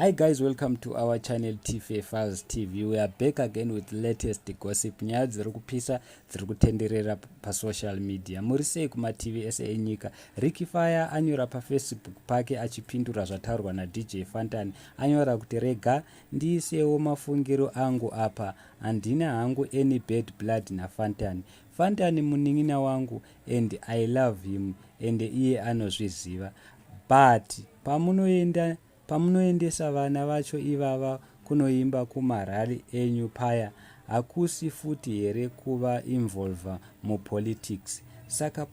Hi guys, welcome to our channel TFA Files TV. We are back again with latest gossip. Nyaya dziri kupisa dziri kutenderera pasocial media. Muri sei kumativi ese enyika? Ricky Fire anyora paFacebook pake achipindura zvataurwa naDJ Fantan. Anyora kuti rega ndiisewo mafungiro angu apa. Handina hangu any bad blood naFantan. Fantan munin'ina wangu and I love him and iye anozviziva. But pamunoenda Pamunoendesa vana vacho ivava kunoimba kuma rally enyu paya hakusi futi here kuva involver mu politics? Saka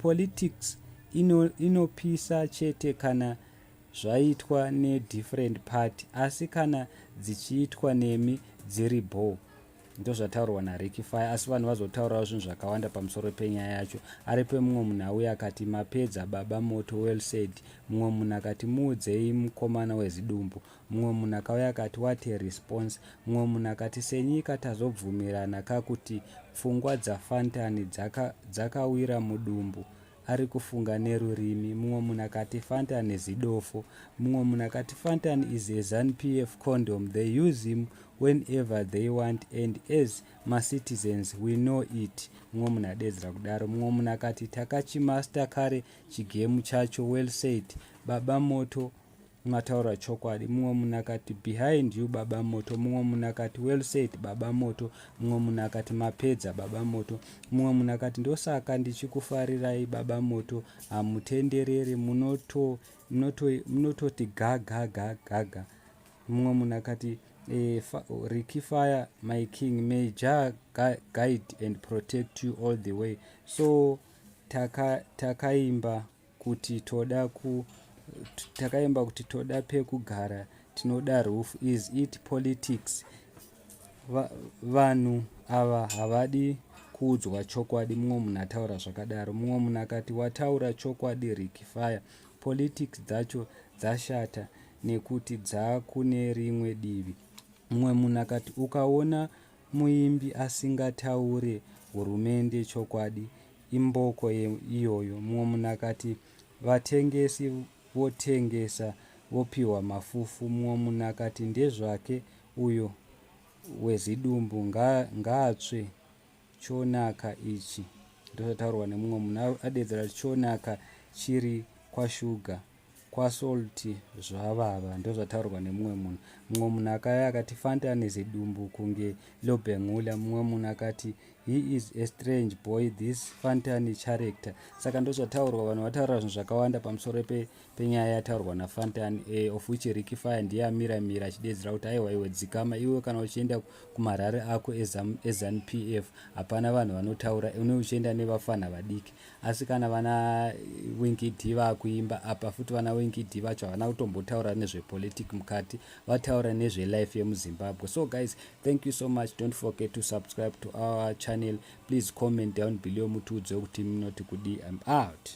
politics inopisa chete kana zvaitwa ne different party asi kana dzichiitwa nemi dziri bhoo. Ndozvataurwa naRicky Fire asi vanhu vazotaurawo zvinhu zvakawanda pamusoro penyaya yacho. Aripo mumwe munhu auya akati mapedza baba Moto well said. Mumwe munhu akati muudzei mukomana wezidumbu. Mumwe munhu akauya akati what a response. Mumwe munhu akati senyika tazobvumirana ka kuti pfungwa dzaFantani dzakawira mudumbu ari kufunga nerurimi. Mumwe munhu akati Fantan zidofo. Mumwe munhu akati Fantan is a Zanu-PF condom. They use him whenever they want and as macitizens we know it. Mumwe munhu adedzera kudaro. Mumwe munhu akati takachimaster kare chigemu chacho. Well said baba Moto mataura chokwadi. Mumwe munhu akati behind you baba Moto. Mumwe munhu akati well said baba Moto. Mumwe munhu akati mapedza baba Moto. Mumwe munhu akati ndosaka ndichikufarirai baba Moto hamutendereri munototi munoto, munoto gaga ga gaga. Mumwe munhu akati Ricky Fire my king, may Jah guide and protect you all the way. So takaimba taka kuti toda ku takaimba kuti toda pekugara tinoda roof. Is it politics? Vanhu ava havadi kuudzwa chokwadi. Mumwe munhu ataura zvakadaro. Mumwe munhu akati wataura chokwadi Ricky Fire, politics dzacho dzashata nekuti dzakune rimwe divi. Mumwe munhu akati ukaona muimbi asingataure hurumende chokwadi imboko iyoyo. Mumwe munhu akati vatengesi votengesa vopiwa mafufu. Mumwe munhu akati ndezvake uyo wezidumbu ngaatsve chonaka ichi. Ndozvataurwa nemumwe munhu adedzera kuti chonaka chiri kwashuga kwasalt zvavava. Ndozvataurwa nemumwe munhu. Mumwe munhu akauya akati Fantan zidumbu kunge Lobengula. Mumwe munhu akati he is a strange boy this Fantan character. Saka ndozvataurwa, vanhu vataura zvinhu zvakawanda pamusoro penyaya yataurwa naFantan, of which Ricky Fire ndiye amira mira achidedzera kuti aiwa iwe dzikama iwe, kana uchienda kumarally ako eZanu-PF hapana vanhu vanotaura, une uchienda nevafana vadiki. Asi kana vana Winky D vakuimba apa futi, vana Winky D vacho havana kutombotaura nezvepolitic mukati, vataura nezvelife yemuZimbabwe. So guys, thank you so much. Don't forget to subscribe to our channel. Please comment down below mutiudze kuti munoti kudi. I'm out.